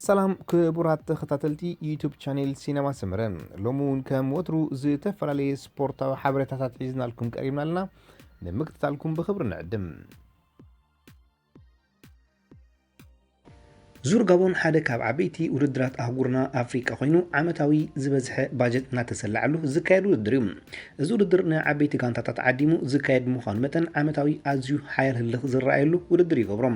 ሰላም ክቡራት ተኸታተልቲ ዩቱብ ቻኔል ሲነማ ሰመረ፣ ሎሚ እውን ከም ወትሩ ዝተፈላለየ ስፖርታዊ ሓበሬታታት ሒዝናልኩም ቀሪብና ኣለና። ንምክትታልኩም ብኽብሪ ንዕድም። ዙር ጋቦን ሓደ ካብ ዓበይቲ ውድድራት ኣህጉርና ኣፍሪቃ ኮይኑ፣ ዓመታዊ ዝበዝሐ ባጀት እናተሰላዓሉ ዝካየድ ውድድር እዩ። እዚ ውድድር ንዓበይቲ ጋንታታት ዓዲሙ ዝካየድ ብምዃኑ መጠን፣ ዓመታዊ ኣዝዩ ሓያል ህልኽ ዝረኣየሉ ውድድር ይገብሮ።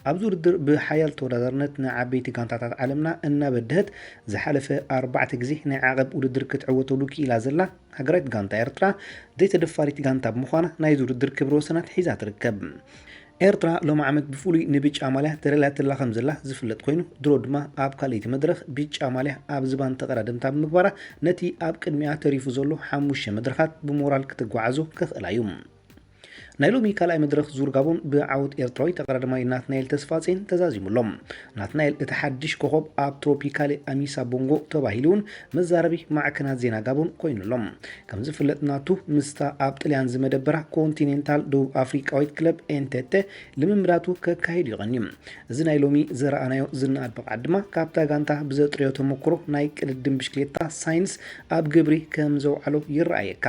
ኣብዚ ውድድር ብሓያል ተወዳዳርነት ንዓበይቲ ጋንታታት ዓለምና እናበደሀት፣ ዝሓለፈ ኣርባዕተ ግዜ ናይ ዓቐብ ውድድር ክትዕወተሉ ክኢላ ዘላ ሃገራዊት ጋንታ ኤርትራ፣ ዘይተደፋሪት ጋንታ ብምዃና ናይዚ ውድድር ክብረ ወሰናት ሒዛ ትርከብ። ኤርትራ ሎሚ ዓመት ብፍሉይ ንብጫ ማልያ ተለላትላ ከም ዘላ ዝፍለጥ ኮይኑ፣ ድሮ ድማ ኣብ ካልኣይቲ መድረኽ ብጫ ማልያ ኣብ ዝባን ተቐዳደምታ ብምግባራ፣ ነቲ ኣብ ቅድሚኣ ተሪፉ ዘሎ ሓሙሽተ መድረኻት ብሞራል ክትጓዓዞ ከኽእላ እዩ። ናይ ሎሚ ካልኣይ መድረኽ ዙር ጋቦን ብዓወት ኤርትራዊ ተቐዳዳማይ ናትናኤል ተስፋጼን ተዛዚሙ ኣሎ። ናትናኤል እቲ ሓድሽ ኮኸብ ኣብ ትሮፒካሌ ኣሚሳ ቦንጎ ተባሂሉ እውን መዛረቢ ማዕከናት ዜና ጋቦን ኮይኑ ኣሎ። ከም ዝፍለጥ ናቱ ምስታ ኣብ ጥልያን ዝመደበራ ኮንቲኔንታል ደቡብ ኣፍሪቃዊት ክለብ ኤንቴቴ ልምምዳቱ ከካይድ ይቐንዩ። እዚ ናይ ሎሚ ዘረኣናዮ ዝነኣድ ብቕዓት ድማ ካብታ ጋንታ ብዘጥረዮ ተመክሮ ናይ ቅድድም ብሽክሌታ ሳይንስ ኣብ ግብሪ ከም ዘውዓሎ ይረኣየካ።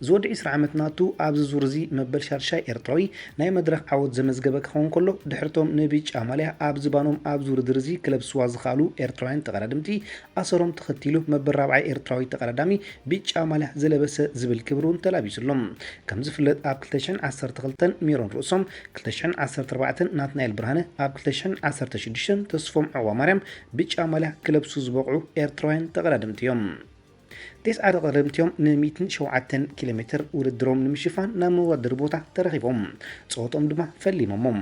ዝወዲ ዕስራ ዓመት ናቱ ኣብዚ ዙር እዚ መበል ሻድሻይ ኤርትራዊ ናይ መድረኽ ዓወት ዘመዝገበ ክኸውን ከሎ፣ ድሕርቶም ንብጫ ማልያ ኣብ ዝባኖም ኣብዚ ውድድር እዚ ክለብ ስዋ ዝኸኣሉ ኤርትራውያን ተቐዳድምቲ ኣሰሮም ተኸቲሉ መበል ራብዓይ ኤርትራዊ ተቐዳዳሚ ብጫ ማልያ ዝለበሰ ዝብል ክብሪ እውን ተላቢሱ ኣሎ። ከም ዝፍለጥ ኣብ ክልተ ሽሕን ዓሰርተ ክልተን ሜሮን ርእሶም፣ ክልተ ሽሕን ዓሰርተ ኣርባዕተን ናትናኤል ብርሃነ፣ ኣብ ክልተ ሽሕን ዓሰርተ ሽዱሽተን ተስፎም ዑቕባማርያም ብጫ ማልያ ክለብሱ ዝበቕዑ ኤርትራውያን ተቐዳድምቲ እዮም። ተስዓ ተቐዳደምቲኦም ን ሚእትን ሸውዓተን ኪሎ ሜትር ውድድሮም ንምሽፋን ናብ መወዳደሪ ቦታ ተረኺቦም። ጸወትኦም ድማ ፈሊሞሞም።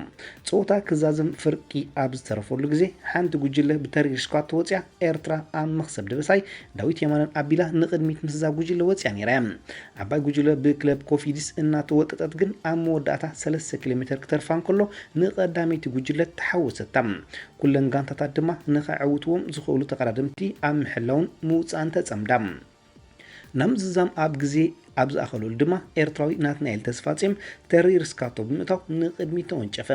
ጸወታ ክዛዘም ፍርቂ ኣብ ዝተረፈሉ ግዜ ሓንቲ ጉጅለ ብተሪር ስኳት ተወጽያ ኤርትራ ኣብ መኽሰብ ደበሳይ ዳዊት የማነን ኣቢላ ንቕድሚት ምስዛ ጉጅለ ወጽያ ነይራ እያ። ዓባይ ጉጅለ ብክለብ ኮፊድስ እናተወጠጠት ግን ኣብ መወዳእታ ሰለስተ ኪሎ ሜትር ክተርፋ እንከሎ ንቐዳመይቲ ጉጅለ ተሓወሰታ። ኩለን ጋንታታት ድማ ንኸዕውትዎም ዝኽእሉ ተቐዳደምቲ ኣብ ምሕላውን ምውጻእን ተጸምዳ። ናብ ምዝዛም ኣብ ግዜ ኣብ ዝኣኸለሉ ድማ ኤርትራዊ ናትናኤል ተስፋጼም ተሪር ስካቶ ብምእታው ንቕድሚት ተወንጨፈ።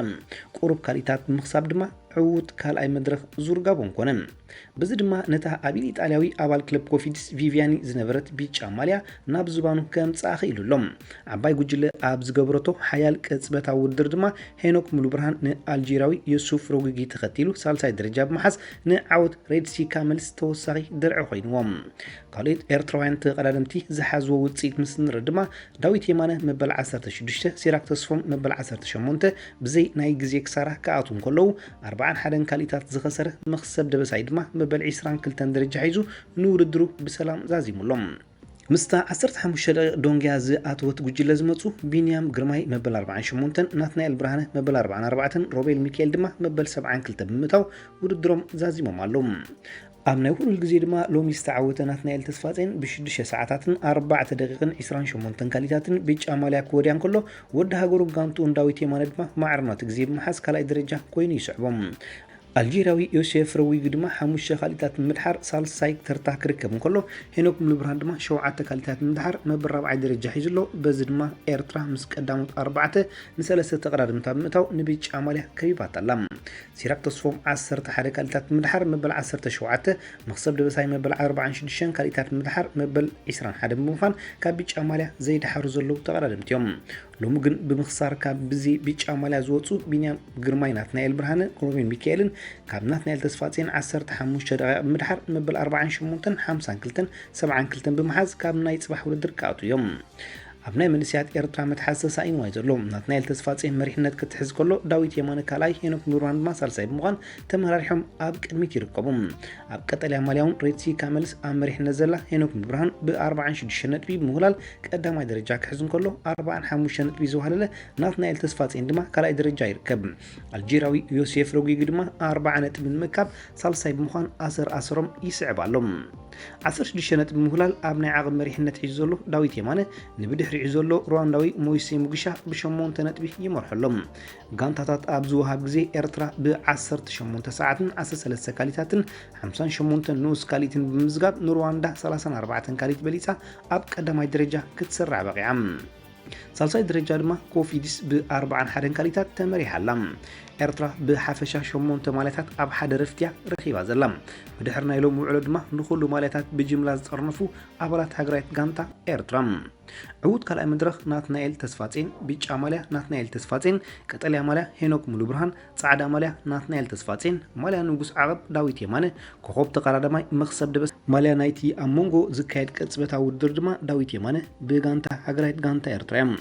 ቁሩብ ካልኢታት ብምኽሳብ ድማ ዕዉት ካልኣይ መድረኽ ዙር ጋቦን ኮነ። በዚ ድማ ነታ ኣብ ኢድ ኢጣልያዊ ኣባል ክለብ ኮፊድስ ቪቪያኒ ዝነበረት ቢጫ ማልያ ናብ ዝባኑ ከምጽኣ ክኢሉ ኣሎ። ዓባይ ጉጅለ ኣብ ዝገበረቶ ሓያል ቅጽበታዊ ውድድር ድማ ሄኖክ ሙሉብርሃን ንኣልጄርያዊ ዮሱፍ ሮጊጊ ተኸቲሉ ሳልሳይ ደረጃ ብምሓዝ ንዓወት ሬድ ሲ ካመልስ ተወሳኺ ድርዒ ኮይንዎም። ካልኦት ኤርትራውያን ተቐዳደምቲ ዝሓዝዎ ውጽኢት ምስ ንርኢ ድማ ዳዊት የማነ መበል ዓሰርተ ሽዱሽተ፣ ሲራክ ተስፎም መበል ዓሰርተ ሸሞንተ ብዘይ ናይ ግዜ ክሳራ ክኣትዉ እንከለዉ፣ ኣርብዓን ሓደን ካልኢታት ዝኸሰረ መኽሰብ ደበሳይ ድማ መበል ዒስራን ክልተን ደረጃ ሒዙ ንውድድሩ ብሰላም ዛዚሙ ኣሎ። ምስታ ዓሰርተ ሓሙሽተ ደቂቕ ዶንግያ ዝኣተወት ጉጅለ ዝመጹ ቢንያም ግርማይ መበል ኣርብዓን ሸሞንተን፣ ናትናኤል ብርሃነ መበል ኣርብዓን ኣርባዕተን፣ ሮቤል ሚካኤል ድማ መበል ሰብዓን ክልተ ብምእታው ውድድሮም ዛዚሞም ኣለዉ። ኣብ ናይ ውዕሉል ግዜ ድማ ሎሚ ዝተዓወተ ናትናኤል ተስፋጼን ብሽዱሽተ ሰዓታትን ኣርባዕተ ደቂቕን ዒስራን ሸሞንተን ካልኢታትን ብጫ ማልያ ክወድያ እንከሎ፣ ወዲ ሃገሩ ጋንትኡን ዳዊት የማነ ድማ ማዕረ ናቱ ግዜ ብምሓዝ ካልኣይ ደረጃ ኮይኑ ይስዕቦም። ኣልጄርያዊ ዮሴፍ ረዊግ ድማ ሓሙሽተ ካልኢታት ብምድሓር ሳልሳይ ተርታ ክርከብ እንከሎ፣ ሄኖክ ሙሉብርሃን ድማ ሸውዓተ ካልኢታት ብምድሓር መበል ራብዓይ ደረጃ ሒዙ ኣሎ። በዚ ድማ ኤርትራ ምስ ቀዳሞት ኣርባዕተ ንሰለስተ ተቐዳድምታ ብምእታው ንብጫ ማልያ ከቢባታ ኣላ። ሲራክ ተስፎም ዓሰርተ ሓደ ካልኢታት ብምድሓር መበል ዓሰርተ ሸውዓተ፣ መኽሰብ ደበሳይ መበል ኣርብዓን ሽዱሽተን ካልኢታት ብምድሓር መበል ዒስራን ሓደን ብምዃን ካብ ብጫ ማልያ ዘይደሓሩ ዘለዉ ተቐዳደምቲ እዮም። ሎሚ ግን ብምኽሳር ካብ ብዚ ብጫ ማልያ ዝወጹ ቢንያም ግርማይ፣ ናትናኤል ብርሃነ፣ ሮቤል ሚካኤልን ካብ ናትናኤል ተስፋጼን ዓሰርተ ሓሙሽተ ደቂቕ ብምድሓር መበል ኣርብዓን ሸሞንተን፣ ሓምሳን ክልተን፣ ሰብዓን ክልተን ብምሓዝ ካብ ናይ ጽባሕ ውድድር ክኣትዉ እዮም። ኣብ ናይ መንእሰያት ኤርትራ መትሓዚ ተሳኢንዋ እዩ ዘሎ። ናትናኤል ተስፋጼን መሪሕነት ክትሕዝ ከሎ፣ ዳዊት የማነ ካልኣይ፣ ሄኖክ ሙሉብርሃን ድማ ሳልሳይ ብምዃን ተመራሪሖም ኣብ ቅድሚት ይርከቡ። ኣብ ቀጠልያ ማልያ እውን ሬድ ሲ ካመልስ ኣብ መሪሕነት ዘላ ሄኖክ ሙሉብርሃን ብኣርብዓን ሽዱሽተን ነጥቢ ብምውላል ቀዳማይ ደረጃ ክሕዝ እንከሎ፣ ኣርብዓን ሓሙሽተን ነጥቢ ዝዋህለለ ናትናኤል ተስፋጼን ድማ ካልኣይ ደረጃ ይርከብ። ኣልጄርያዊ ዮሴፍ ረጉጊ ድማ ኣርብዓ ነጥቢ ንምእካብ ሳልሳይ ብምዃን ኣሰር ኣሰሮም ይስዕብ ኣሎ። ዓሰርተ ሽዱሽተ ነጥቢ ምውላል ኣብ ናይ ዓቕብ መሪሕነት ሒዙ ዘሎ ዳዊት የማነ ንብድሕሪኡ ዘሎ ሩዋንዳዊ ሞይሴ ሙግሻ ብሸሞንተ ነጥቢ ይመርሖ ኣሎ። ጋንታታት ኣብ ዝወሃብ ግዜ ኤርትራ ብዓሰርተ ሸሞንተ ሰዓትን ዓሰርተ ሰለስተ ካልኢታትን ሓምሳን ሸሞንተን ንኡስ ካልኢትን ብምምዝጋብ ንሩዋንዳ ሰላሳን ኣርባዕተን ካልኢት በሊጻ ኣብ ቀዳማይ ደረጃ ክትስራዕ በቒዓ። ሳልሳይ ደረጃ ድማ ኮፊድስ ብኣርባዓን ሓደን ካልኢታት ተመሪሓ ኣላ። ኤርትራ ብሓፈሻ ሸሞንተ ማልያታት ኣብ ሓደ ረፍትያ ረኺባ ዘላ። ብድሕሪ ናይ ሎሚ ውዕሎ ድማ ንኹሉ ማልያታት ብጅምላ ዝጠርነፉ ኣባላት ሃገራዊት ጋንታ ኤርትራ። ዕዉት ካልኣይ መድረኽ ናትናኤል ተስፋጼን፣ ብጫ ማልያ ናትናኤል ተስፋጼን፣ ቀጠልያ ማልያ ሄኖክ ሙሉብርሃን፣ ጻዕዳ ማልያ ናትናኤል ተስፋጼን፣ ማልያ ንጉስ ዓቐብ ዳዊት የማነ፣ ኮኾብ ተቐዳዳማይ መኽሰብ ደበስ፣ ማልያ ናይቲ ኣብ መንጎ ዝካየድ ቅጽበታዊ ውድድር ድማ ዳዊት የማነ ብጋንታ ሃገራዊት ጋንታ ኤርትራ እዮም።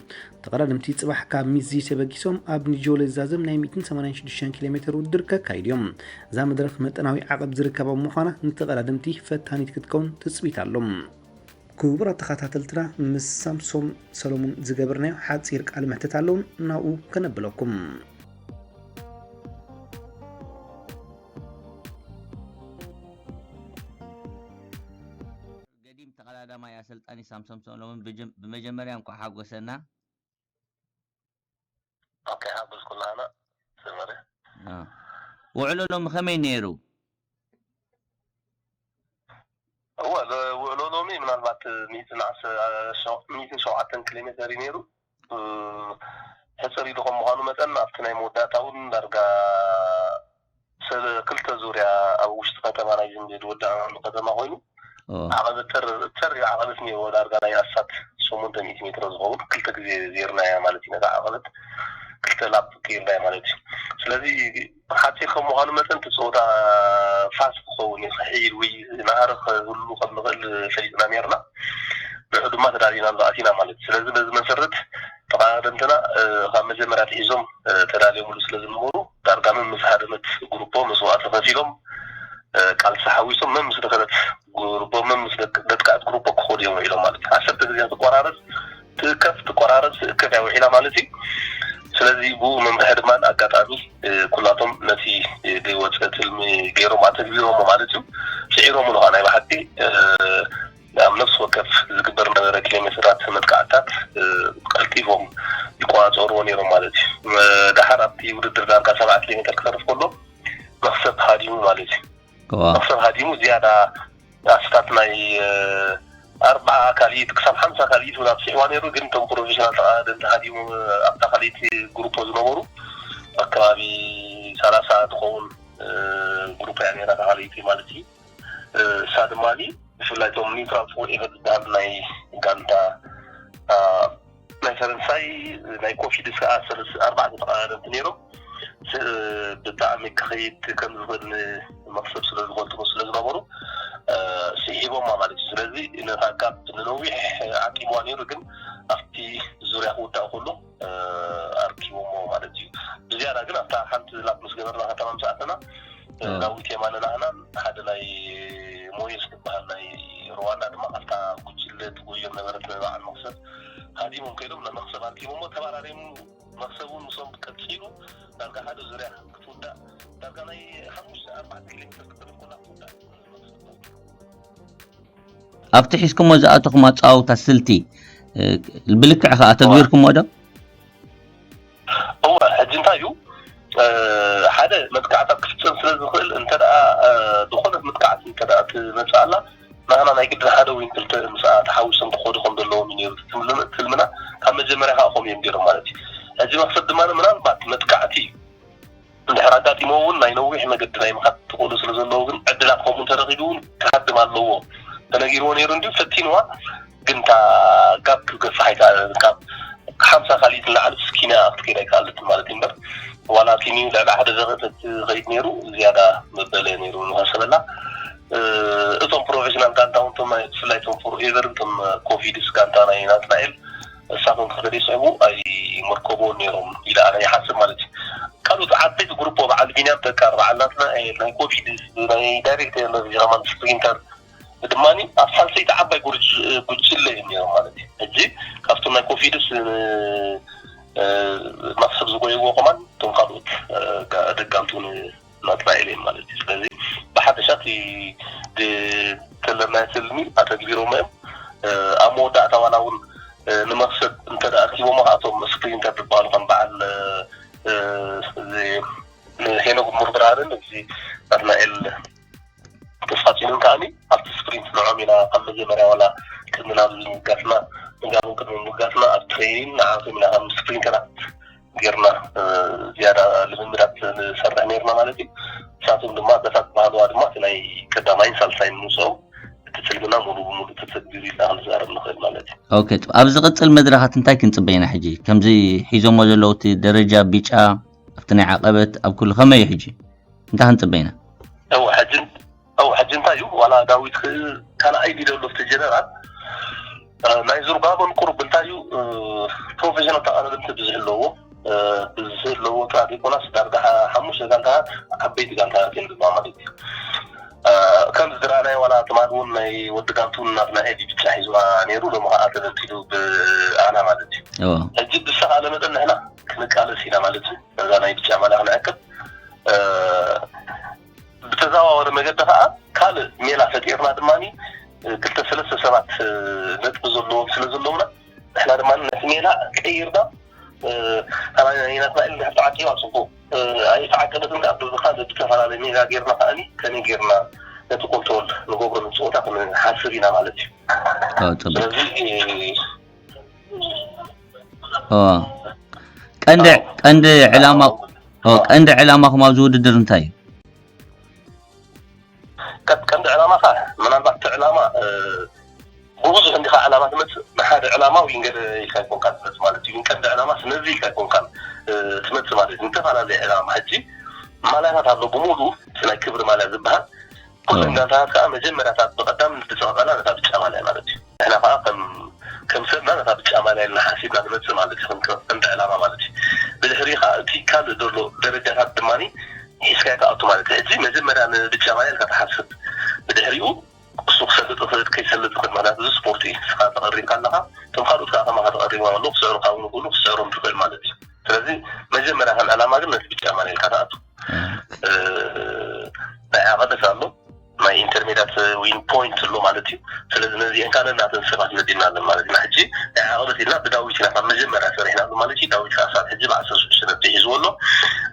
ተቐዳደምቲ ጽባሕ ካብ ሚዚ ተበጊሶም ኣብ ንጆለ ዝዛዘም ናይ ሚእትን ሰማንያን ሽዱሽተን ኪሎ ሜትር ውድድር ከካይዱ እዮም። እዛ መድረኽ መጠናዊ ዓቐብ ዝርከባ ብምዃና ንተቐዳደምቲ ፈታኒት ክትከውን ትጽቢት ኣሎ። ክቡራት ተኸታተልትና፣ ምስ ሳምሶም ሰሎሙን ዝገበርናዮ ሓጺር ቃለ መሕትት ኣለውን፣ ናብኡ ከነብለኩም። ገዲም ተቐዳዳማይ ኣሰልጣኒ ሳምሶም ሰሎሙን ብጀም-፣ ብመጀመርያ እንኳዕ ሓጎሰና። ኦኬ፣ ሓጎስኩላና ሰመረ። አ። ውዕሎ ሎሚ ከመይ ነይሩ? እወ፣ ለ-፣ ውዕሎ ሎሚ ምናልባት ሚእትን ዓሰርተ፣ ሸው-፣ ሚእትን ሸውዓተን ኪሎ ሜተር እዩ ነይሩ። እ፣ ሕጽር ኢሉ ከም ምዃኑ መጠን ኣብቲ ናይ መወዳእታ እውን ዳርጋ ሰለ-፣ ክልተ ዙርያ ኣብ ውሽጢ ከተማ ናይ ዝንቤ ዝወዳእናሉ ከተማ ኮይኑ፣ ኦ። ዓቐበት ተር-፣ ተር ኢሉ ዓቐበት ነይርዎ። ዳርጋ ናይ ኣስታት ሸሞንተ ሚእቲ ሜትሮ ዝኸውን ክልተ ግዜ ዜርናያ ማለት እዩ። ነታ ዓቐበት ክልተ ላፕ ገይርናያ ማለት እዩ። ስለዚ ሓፂር ከም ምዃኑ መጠን እቲ ፀወታ ፋስት ክኸውን እዩ፣ ክሕይል ወይ ናህሪ ክህሉ ከም ዝኽእል ፈሊጥና ነይርና። ንዑ ድማ ተዳሊና ኣሎ ኣቲና ማለት እዩ። ስለዚ በዚ መሰረት ተቐዳደምትና፣ እ፣ ካብ መጀመርያ ኣትሒዞም፣ እ፣ ተዳልዮምሉ ስለ ዝነበሩ ዳርጋ መምስ ሃደመት ግሩፖ መስዋእቲ ከፊሎም፣ እ፣ ቃልሲ ሓዊሶም መምስ ደኸለት ግሩፖ መምስ ደቅ-፣ ደጥቃዕት ግሩፖ ክኸዱ እዮም ውዒሎም ማለት እዩ። ዓሰርተ ግዜ ክትቆራረፅ ትእከፍ፣ ትቆራረፅ ትእከፍ እያ ውዒላ ማለት እዩ። ስለዚ ብኡ መምርሒ ድማ ኣጋጣሚ፣ እ፣ ኩላቶም ነቲ፣ እ፣ ዘይወፀ ትልሚ ገይሮም ኣተግቢሮሞ ማለት እዩ። ስዒሮምሉ ከዓ ናይ ብሓቂ፣ እ፣ ኣብ ነፍሲ ወከፍ ዝግበር ነበረ ኪሎ ሜትራት መጥቃዕትታት፣ እ፣ ቀልጢፎም ይቆጻጸርዎ ነይሮም ማለት እዩ። እ፣ ደሓር ኣብቲ ውድድር ዳርጋ ሰብዓ ኪሎ ሜትር ክተርፍ ከሎ መኽሰብ ሃዲሙ ማለት እዩ። እዋ። መኽሰብ ሃዲሙ ዝያዳ ኣስታት ናይ፣ እ፣ ኣርብዓ ካልኢት ክሳብ ሓምሳ ካልኢት እውን ኣብፂሕዋ ነይሩ። ግን እቶም ፕሮፌሽናል ተቐዳደምቲ ሃዲሙ ኣብታ ካልኢት ግሩፖ ዝነበሩ ኣከባቢ ሰላሳ ትኸውን፣ እ፣ ግሩፕ እያ ነይራ እታ ካልኢት ማለት እዩ። እሳ ድማ ብፍላይ እቶም ኒውትራል ፎር ኤቨር ዝበሃል ናይ ጋንታ፣ አ፣ ናይ ፈረንሳይ ናይ ኮፊድስ ከዓ ሰለስተ ኣርባዕተ ተቐዳደምቲ ነይሮም። ስ-፣ ብጣዕሚ ክኸይድ ከም ዝኽእል ንመኽሰብ ስለ ዝፈልጥዎ ስለ ዝነበሩ፣ እ፣ ስሒቦማ ማለት እዩ። ስለዚ ነታ ጋፕ ንነዊሕ ዓቂብዋ ነይሩ፣ ግን ኣብቲ ዙርያ ክውዳእ ከሎ፣ እ፣ ኣርኪቦሞ ማለት እዩ። ብዝያዳ ግን ኣብታ ሓንቲ ላፕ ምስ ገበርና ከተማ ምስ ኣተና፣ እ፣ እ። ዳዊት የማነ ናህናን ሓደ ናይ ሞየስ ዝበሃል ናይ ሩዋንዳ ድማ ኣብታ ጉጅለ ትጎዮ ነበረት ንበዓል መኽሰብ ሃዲሞም ከይዶም ንመኽሰብ ኣርኪቦሞ ተባራሪሙ መኽሰብ እውን ምስኦም ቀጺሉ ዳርጋ ሓደ ዙርያ ክትውዳእ ዳርጋ ናይ ሓሙሽተ ኣርባዕተ ኪሎ ሜትር ክትርፍ ኮላ ክትውዳእ ኣብቲ ሒዝኩሞ ዝኣተኹም ኣጻውታ ስልቲ፣ እ፣ ብልክዕ ከኣ ተግቢርኩሞ ዶ? እወ፣ ሕጂ እንታይ እዩ፣ እ፣ ሓደ መጥቃዕታት ክፍጸም ስለ ዝኽእል፣ እንተ ደኣ፣ እ፣ ዝኾነት መጥቃዕቲ እንተ ደኣ ትመጽእ ኣላ፣ ንሕና ናይ ግድን ሓደ ወይ ክልተ ምስኣ ተሓዊሶም ክኸዱ ከም ዘለዎም እዩ ነይሩ እቲ ትልም-፣ ትልምና። ካብ መጀመርያ ከኣ ከምኡ እዮም ገይሮም ማለት እዩ። ሕጂ መኽሰብ ድማ ምናልባት መጥቃዕቲ እዩ። እንድሕር ኣጋጢሞ እውን ናይ ነዊሕ መገዲ ናይ ምኻድ ተኽእሎ ስለ ዘለዎ ግን ዕድላት ከምኡ እንተረኺቡ እውን ክሃድም ኣለዎ ተነጊርዎ ነይሩ እንድዩ ፈቲንዋ። ግን እታ ጋፕ ክገፍሕ ኣይከኣለን። ካብ ሓምሳ ካልኢት ንላዕሊ ስኪና ክትከይድ ኣይከኣለትን ማለት እዩ እምበር ዋላ ቲኒ ልዕሊ ሓደ ዘቐጠት ዝኸይድ ነይሩ ዝያዳ መበለ ነይሩ ንኸሰበላ። እ፣ እቶም ፕሮፌሽናል ጋንታ እውን እቶም ናይ ብፍላይ እቶም ፎር ኤቨር እቶም ኮቪድስ ጋንታ ናይ ናትናኤል እሳቶም ከገደ ይስዕቡ ኣይመርከብዎን ነይሮም ኢለ ኣነ ይሓስብ ማለት እዩ። ካልኦት ዓበይቲ ግሩፖ በዓል ቢንያም ተካር፣ በዓል ናትናኤል፣ ናይ ኮቪድስ፣ ናይ ዳይሬክት ኤነርጂ ከማን ስፕሪንተር ድማኒ ኣብ ሳልሰይቲ ዓባይ ጉርጅ-፣ ጉጅለ እዮም ነይሮም ማለት እዩ። ሕጂ ካብቶም ናይ ኮቪድስ፣ እ፣ እ፣ መኽሰብ ዝጎይዎ ከማን እቶም ካልኦት፣ እ፣ ጋ-፣ ደጋምቱ ን-፣ ናትናኤል እዮም ማለት እዩ። ስለዚ ብሓፈሻ እቲ ድ-፣ ተለናዮ ትልሚ ኣተግቢሮሞ እዮም። እ፣ ኣብ መወዳእታ ዋላ እውን፣ እ፣ ንመኽሰብ እንተ ደኣ ኣርኪቦሞ ከኣ እቶም ስፕሪንተር ዝበሃሉ ከም በዓል፣ እ፣ እዚ ንሄኖክ ሙሉብርሃንን እዚ ናትናኤል ተስፋጽዮንን ከኣኒ ኣብቲ ስፕሪንት ንዖም ኢና ካብ መጀመርያ ዋላ ቅድሚ ናብዚ ምብጋስና፣ ንጋቦን ቅድሚ ምብጋስና ኣብ ትሬኒን ንዓኹም ኢና ከም ስፕሪንተራት ጌርና ዝያዳ ልምምዳት ንሰርሕ ነርና ማለት እዩ። ንሳቶም ድማ በታት ባህልዋ ድማ እቲ ናይ ቀዳማይን ሳልሳይን ምምፅኦም እቲ ፅልምና ሙሉ ብሙሉ ተፀቢሩ ኢልና ክንዛረብ ንኽእል ማለት እዩ። ኦኬ፣ ኣብ ዝቕፅል መድረኻት እንታይ ክንፅበ ኢና ሕጂ? ከምዚ ሒዞሞ ዘለዉ እቲ ደረጃ ቢጫ ኣብቲ ናይ ዓቐበት ኣብ ኩሉ ከመይ እዩ ሕጂ? እንታይ ክንፅበ ኢና? እው ሕጂ እው ሕጂ እንታይ እዩ ዋላ ዳዊት ካልኣይ ዲደሎ እቲ ጀነራል ናይ ዝርጋጎን ቁሩብ እንታይ እዩ ፕሮፌሽናል ተቐዳደምቲ ብዙሕ ኣለዎ። ብዙሕ ኣለዎ ጥራት ይኮናስ ዳርጋ ሓሙሽተ ጋንታታት ዓበይቲ ጋንታታት እዮም ድማ ማለት እዩ። ከም ዝረኣናይ ዋላ ትማል እውን ናይ ወዲ ጋንቱ ናትና ኤዲ ብጫ ሒዝዋ ነይሩ፣ ሎሚ ከዓ ተበቲሉ ብኣና ማለት እዩ። ሕጂ ብዝተኻለ መጠን ንሕና ክንቃለስ ኢና ማለት እዩ። ነዛ ናይ ብጫ ማልያ ክንዕቅብ ብተዘዋወረ መገዲ ከዓ ካልእ ሜላ ፈጢርና ድማ ክልተ ሰለስተ ሰባት ነጥቢ ዘለዎም ስለ ዘለውና ንሕና ድማ ነቲ ሜላ ቀይርና ናትናኤል ተዓቂባ ፅቡቅ ኣይተዓቀበትን ከዓ ብዝካልእ ብዝተፈላለየ ሜላ ጌርና ከዓ ከመይ ጌርና ነቲ ኮንትሮል ንገብሮ ንፅወታ ክንሓስብ ኢና ማለት እዩ። ስለዚ ቀንዲ ቀንዲ ዕላማ ቀንዲ ዕላማኹም ኣብዚ ውድድር እንታይ እዩ? ቀንዲ ዕላማ ከ ምናልባት እቲ ዕላማ ብብዙሕ እንዲኻ ዕላማ ትመፅእ ንሓደ ዕላማ ዊንገር ኢልካ ይኮንካ ትመፅእ ማለት እዩ። ቀንዲ ዕላማ ነዚ ኢልካ ይኮንካ ትመፅእ ማለት እዩ። ዝተፈላለየ ዕላማ ሕጂ ማልያታት ኣሎ ብሙሉ ናይ ክብሪ ማልያ ዝበሃል ኩለን ጋንታታት ከዓ መጀመርያታት ብቐዳም ንትፅቐቐላ ነታ ብጫ ማልያ ማለት እዩ። ንሕና ከዓ ከም ከም ሰብና ነታ ብጫ ማልያ ኢልና ሓሲብና ንመፅእ ማለት እዩ። ከም ቀንዲ ዕላማ ማለት እዩ። ብድሕሪ ከዓ እቲ ካልእ ዘሎ ደረጃታት ድማ ሒዝካዮ ትኣቱ ማለት እዩ። ሕጂ መጀመርያ ንብጫ ማልያ ኢልካ ትሓስብ፣ ብድሕሪኡ እሱ ክሰልጥ ይኽእል ከይሰልጥ ይኽእል። ምክንያቱ እዚ ስፖርት እዩ። ንስኻ ተቐሪብካ ኣለኻ፣ እቶም ካልኦት ከዓ ከማኻ ተቐሪቦም ኣለዉ፣ ክስዕሩካ እውን ይኽእሉ፣ ክትስዕሮም ትኽእል ማለት እዩ። ስለዚ መጀመርያ ከም ዕላማ ግን ነቲ ብጫ ማልያ ኢልካ ትኣቱ። ናይ ዓቐበት ኣሎ ናይ ኢንተርሜዳት ዊን ፖይንት ኣሎ ማለት እዩ። ስለዚ ነዚአን ካልእ እናተን ሰባት መዲና ኣለን ማለት ኢና። ሕጂ ናይ ዓቐበት ኢልና ብዳዊት ኢና ካብ መጀመርያ ሰሪሕናሉ ማለት እዩ። ዳዊት ከዓ ሳብ ሕጂ ብዓሰርተ ሽዱሽተ ነጥቢ ሒዝዎ ኣሎ።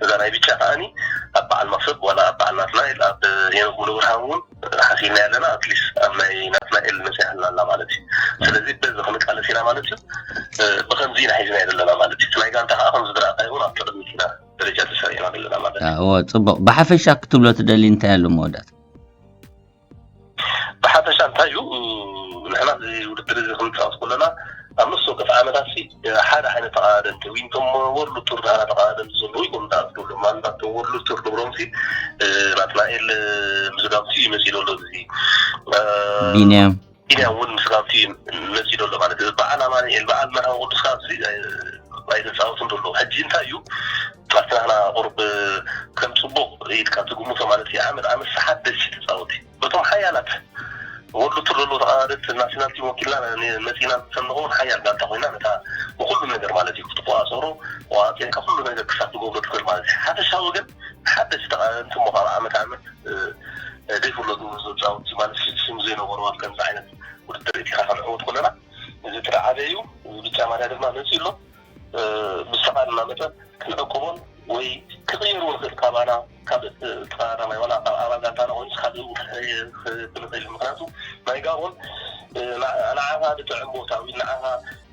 እዛ ናይ ብጫ ከዓኒ ኣብ በዓል መክሰብ ዋላ ኣብ በዓል ናትናኤል ኣብ ሄኖክ ሙሉብርሃን እውን ሓሲብና ኣለና ኣትሊስት ኣብ ናይ ናትናኤል መፅያ ኣላ ማለት እዩ። ስለዚ በዚ ክንቃለስ ኢና ማለት እዩ። ብከምዚ ኢና ሒዝና ዘለና ማለት እዩ። ናይ ጋንታ ከዓ ከምዚ ዝረኣካ እውን ኣብ ቅድሚት ኢና ደረጃ ተሰሪዕና ዘለና ማለት እዩ። እዎ ፅቡቅ። ብሓፈሻ ክትብሎ ትደሊ እንታይ ኣሎ መወዳት? ብሓፈሻ እንታይ እዩ ንሕና እዚ ውድድር እዚ ክንፃወት ከለና ኣብ ነፍሲ ወከፍ ዓመታት ሓደ ዓይነት ተቃዳደምቲ ወይ ቶም ወርሉ ቱር ናና ተቃዳደምቲ ዘለዉ ይኮኑ ዳኣ ዝብሉ ማለት ቶም ወርሉ ቱር ንብሎም ሲ ናትናኤል ምስጋምቲ እዩ መፂኡ ኣሎ እዚ ቢንያም ቢንያም እውን ምስጋምቲ እዩ መፂኡ ኣሎ ማለት እዩ። በዓል ኣማኒኤል በዓል መርሃዊ ቅዱስ ካብ ኣይተፃወቱን ዘሎ ሕጂ እንታይ እዩ ኣብቲ ናህና ቁሩብ ከም ፅቡቅ ኢድካ ትግምቶ ማለት እዩ። ዓመት ዓመት ሓደሽ ተፃወቲ በቶም ሓያላት ወሉ ትልሉ ተቃዳደምቲ ናሽናል ቲም ወኪልና መፂና ንሰንኸውን ሓያል ጋንታ ኮይና ነታ ብኩሉ ነገር ማለት እዩ ክትቆፃፀሮ ቆፃፂርካ ኩሉ ነገር ክሳብ ትገብሮ ትኽእል ማለት እዩ። ሓፈሻዊ ግን ሓደሽ ተቃዳደምቲ እሞ ካብ ዓመት ዓመት ዘይፍለጡ ዘፃወቲ ማለት ሽም ዘይነበሩ ኣብ ከምዚ ዓይነት ውድድር ኢልካ ክንዕወት ከለና እዚ ጥራሕ ዓበ እዩ። ብጫ ማልያ ድማ መፂኡ ኣሎ። ብዝተኻእለና መጠን ክንዕቅቦን ወይ ክቕየሩ ንኽእል ካባና ካልእ ተቐዳዳማይ ዋላ ካብ ኣባል ጋንታና ኮይኑ ካልእ እውን ክንሕየ ክንኽእል ምክንያቱ ናይ ጋቦን ንዓኻ ዝጥዕም ቦታ ወይ ንዓኻ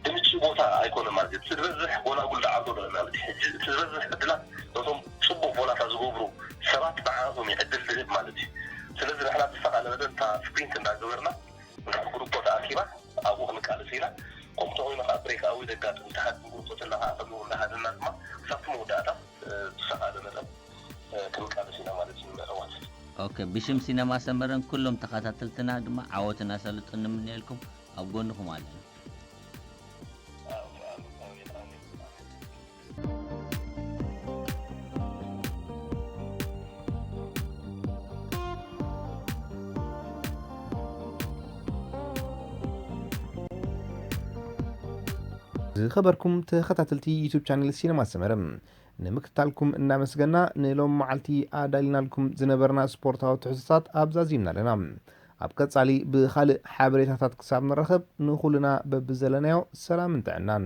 ድምቺ ቦታ ኣይኮነ ማለት እዩ። እቲ ዝበዝሕ ጎላጉል ዝዓብዶ ንርኢ ማለት እዩ። ሕጂ እቲ ዝበዝሕ ዕድላት ነቶም ፅቡቅ ጎላታ ዝገብሩ ሰባት ንዓኣቶም እዩ ዕድል ዝህብ ማለት እዩ። ስለዚ ንሕና ብዝተኻእለ መጠን እታ ስፕሪንት እንዳገበርና ናብ ግሩፖ ተኣኪባ ኣብኡ ክንቃለስ ኢና። ከምኡ ተኮይኑ ከዓ ብሬክ ኣዊ ዘጋጥም ተሓት ግሩፖ ተለካ ከምኡ እንዳሃደና ድማ ክሳብቲ መወዳእታ ብዝተኻእለ መጠን ክንቃለስ ኢና ማለት እዩ። ምዕዋት ኦኬ፣ ብሽም ሲነማ ሰመረን ኩሎም ተኸታተልትና ድማ ዓወትን ኣሳልጦን ንምነየልኩም፣ ኣብ ጎንኹም ኣለና። ዝኸበርኩም ተኸታተልቲ ዩቱብ ቻነል ሲነማ ሰመረ ንምክትታልኩም እናመስገና ንሎም መዓልቲ ኣዳሊናልኩም ዝነበርና ስፖርታዊ ትሕዝቶታት ኣብዛዚምና ኣለና። ኣብ ቀጻሊ ብኻልእ ሓበሬታታት ክሳብ ንረኸብ ንኹልና በብዘለናዮ ሰላምን ጥዕናን።